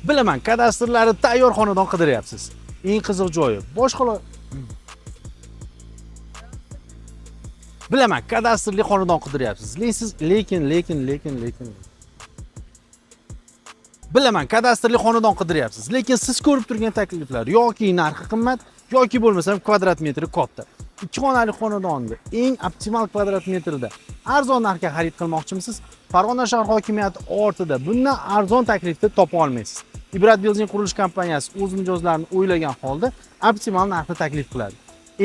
Bilaman, kadastrlari tayyor xonadon qidiryapsiz. Eng qiziq joyi boshqa. Bilaman, kadastrli xonadon qidiryapsiz. Lekin siz lekin lekin lekin lekin Bilaman, kadastrli xonadon qidiryapsiz. Lekin siz ko'rib turgan takliflar yoki narxi qimmat, yoki bo'lmasam kvadrat metri katta. Ikki xonali xonadonni eng optimal kvadrat metrida arzon narxga xarid qilmoqchimisiz? Farg'ona shahar hokimiyati ortida bundan arzon taklifni topa olmaysiz. Ibrat Building qurilish kompaniyasi o'z mijozlarini o'ylagan holda optimal narxni taklif qiladi.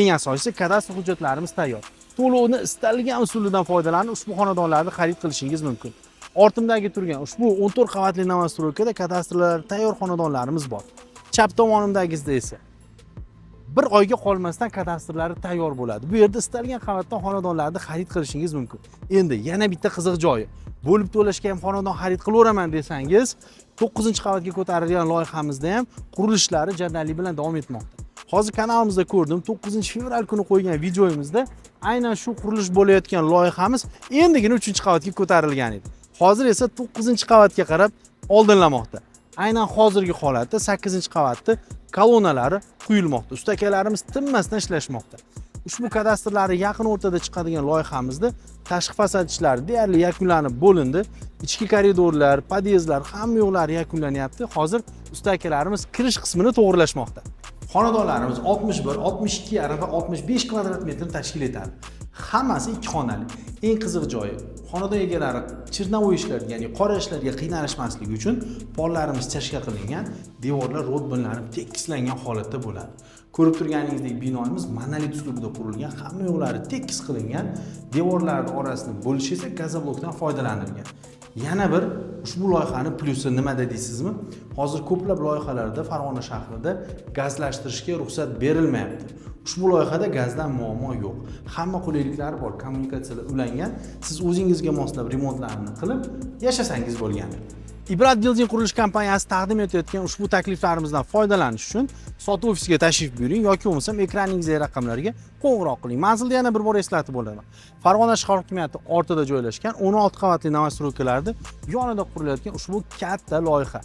Eng asosiysi, kadastr hujjatlarimiz tayyor. To'lovni istalgan usulidan foydalanib ushbu xonadonlarni xarid qilishingiz mumkin. Ortimdagi turgan ushbu 14 qavatli новостройка da kadastrlar tayyor xonadonlarimiz bor. Chap tomonimdagisida esa bir oyga qolmasdan kadastrlari tayyor bo'ladi. Bu yerda istalgan qavatdan xonadonlarni xarid qilishingiz mumkin. Endi yana bitta qiziq joyi. Bo'lib to'lashga ham xonadon xarid qilaveraman desangiz, 9-qavatga ko'tarilgan loyihamizda ham qurilishlari jadallik bilan davom etmoqda. Hozir kanalimizda ko'rdim, 9-fevral kuni qo'ygan videoyimizda aynan shu qurilish bo'layotgan loyihamiz endigina 3-qavatga ko'tarilgan edi. Hozir esa 9-qavatga qarab oldinlamoqda. Aynan hozirgi holatda 8-qavatda kolonnalari quyilmoqda. Ustakalarimiz tinmasdan ishlashmoqda. Ushbu kadastrlari yaqin o'rtada chiqadigan loyihamizda tashqi fasad ishlari deyarli yakunlanib bo'lindi. Ichki koridorlar, podyezdlar, hamma yo'qlari yakunlanyapti. Hozir usta akalarimiz kirish qismini to'g'rilashmoqda. Xonadonlarimiz 61, 62,5 va 65 kvadrat metrni tashkil etadi. Hammasi ikki xonali. Eng qiziq joyi, xonadon egalari черновой ishlarga, ya'ni qora ishlarga qiynalishmasligi uchun pollarimiz чашка qilingan, devorlar rodbinlanib tekislangan holatda bo'ladi. Ko'rib turganingizdek, binoimiz monolit uslubida qurilgan, hamma yo'qlari tekis qilingan, devorlarni orasini bo'lish esa gazoblokdan foydalanilgan. Yana bir ushbu loyihani plyusi nimada deysizmi? Hozir ko'plab loyihalarda Farg'ona shahrida gazlashtirishga ruxsat berilmayapti. Ushbu loyihada gazdan muammo yo'q. Hamma qulayliklari bor, kommunikatsiyalar ulangan. Siz o'zingizga moslab remontlarni qilib yashasangiz bo'lgani. Ibrat Building qurilish kompaniyasi taqdim etayotgan ushbu takliflarimizdan foydalanish uchun sotuv ofisiga tashrif buyuring yoki bo'lmasam ekraningizdagi raqamlarga qo'ng'iroq qiling. Manzilni yana bir bor eslatib o'taman. Farg'ona shahar hokimiyati ortida joylashgan 16 qavatli новостройка larda yonida qurilayotgan ushbu katta loyiha.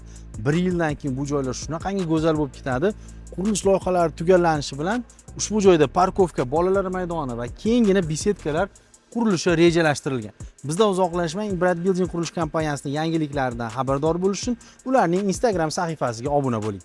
Bir yildan keyin bu joylar shunaqangi go'zal bo'lib ketadi. Qurilish loyihalari tugallanishi bilan ushbu joyda парковка, bolalar maydoni va keyingina беседка lar qurilishi rejalashtirilgan. Bizdan uzoqlashmang, Ibrat Building qurilish kompaniyasining yangiliklaridan xabardor bo'lish uchun ularning Instagram sahifasiga obuna bo'ling.